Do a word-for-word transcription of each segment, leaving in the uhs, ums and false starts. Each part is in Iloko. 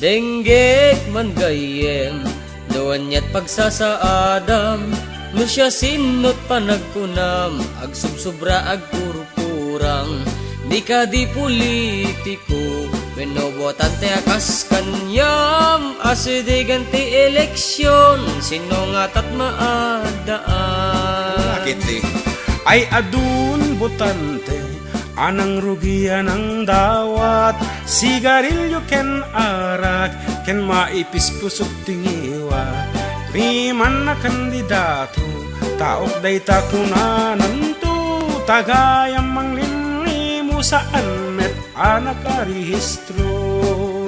Denggek man gayyem, no aniat pagsasaadam, no siasino't panagkunam, agsubsobra, agkurkurang, di kadi politiko, wenno botante a kas kaniam, asidegen ti eleksion, sino ngatat maaddaan? Ay, adun botante, a nangrugi a nangdawat, sigarilyo ken arak, ken maipispusok ti ngiwat. Piman a kandidato, taok dayta kunananto, tagayam manglimlimo, saan met a nakarehistro.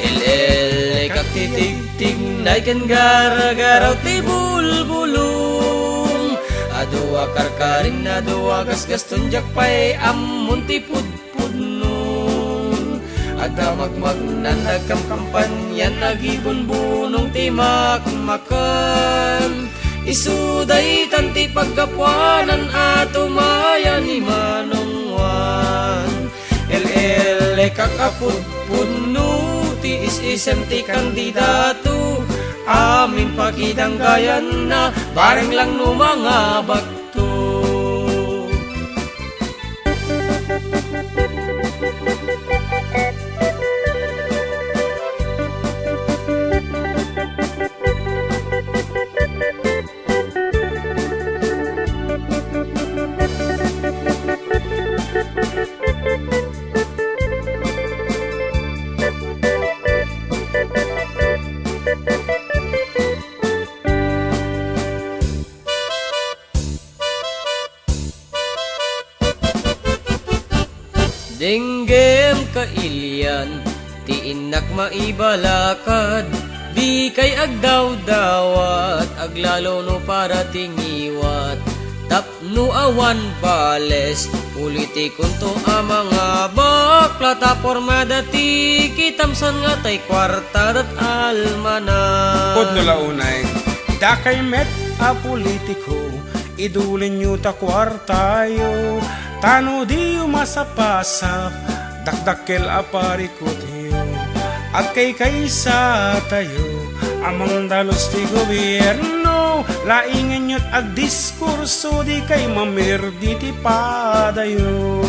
Ilellekak ti tigtignay ken gargaraw ti bulbulong. Adu a karkarin, adu a gasgaston, diak pay ammon ti pudpudnon. Adda magmagnan, agkamkampanyan, agibunbunong ti makmakan. Isu daytan ti paggapuanan a tumaya ni Manong Juan. Ilellekak a pudpudno ti is-isem ti kandidato, amin pakidanggayanna, bareng lang no mangabakto. Denggem kailian ti innak maibalakad, dikay agdawdawat, aglalo no para ti ngiwat. Tapno awan bales, politikonto a mangabak, platapormada ti kitam, saan nga tay kuarta dat almanak. Pudno la unay, dakay met a politiko, idulinyo ta kuartayo, ta no diyo masapasap, dakdakkel a parikutyo. Agkaykaysatayo a mangdalus ti gobierno, laingenyo't agdiskurso, dikay mamirdi ti padayo.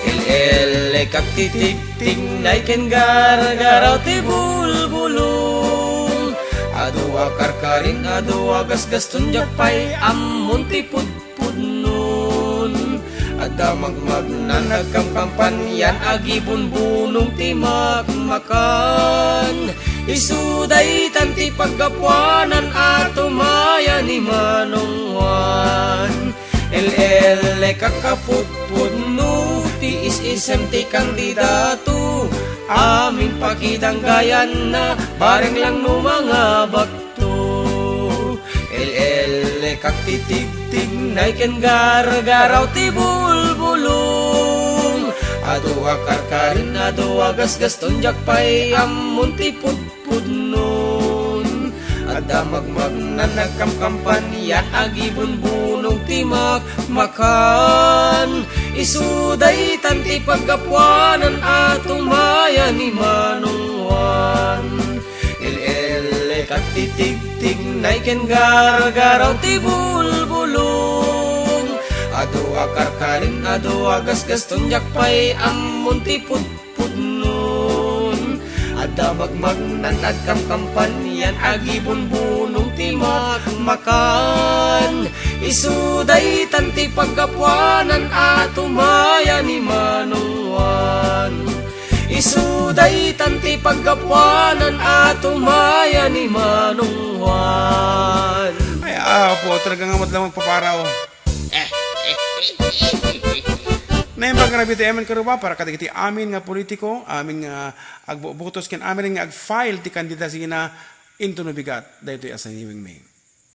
Il-illekak ti tigtignay ken gargaraw ti bulbulong. Adu a karkarin, adu a gasgaston, diak pay ammon ti pudpudnon. Adda magmagnan, agkamkampanyan, agibunbunong ti makmakan. Isu daytan ti paggapuanan a tumaya ni Manong Juan. Ilellekak a pudpudno ti is-isem ti kandidato, amin pakidanggayanna, bareng lang no mangabakto. Ilellekak ti tigtignay ken gargaraw ti bulbulong. Adu a karkarin, adu a gasgaston, diak pay ammon ti pud- pudnon. Adda magmagnan, agkamkampanyan, agibunbunong ti makmakan. Isu daytan ti paggapuanan a tumaya ni Manong Juan. Il-illekak ti tigtignay ken gargaraw ti bulbulong. Adu a karkarin, adu a gasgaston, diak pay ammon ti pud- pudnon. Adda magmagnan, agkamkampanyan, agibunbunong ti makmakan. Isu daytan ti paggapuanan a tumaya ni Manong Juan. Isu daytan ti paggapuanan a tumaya ni Manong Juan. Ay, apo, talaga nga met lang magpaparaw. Naimbag nga rabii ti amin karuba para kadagiti amin nga politiko, amin nga agbubutos ken amin nga agfile ti kandidaturana intono bigat daytoy a saniwing May.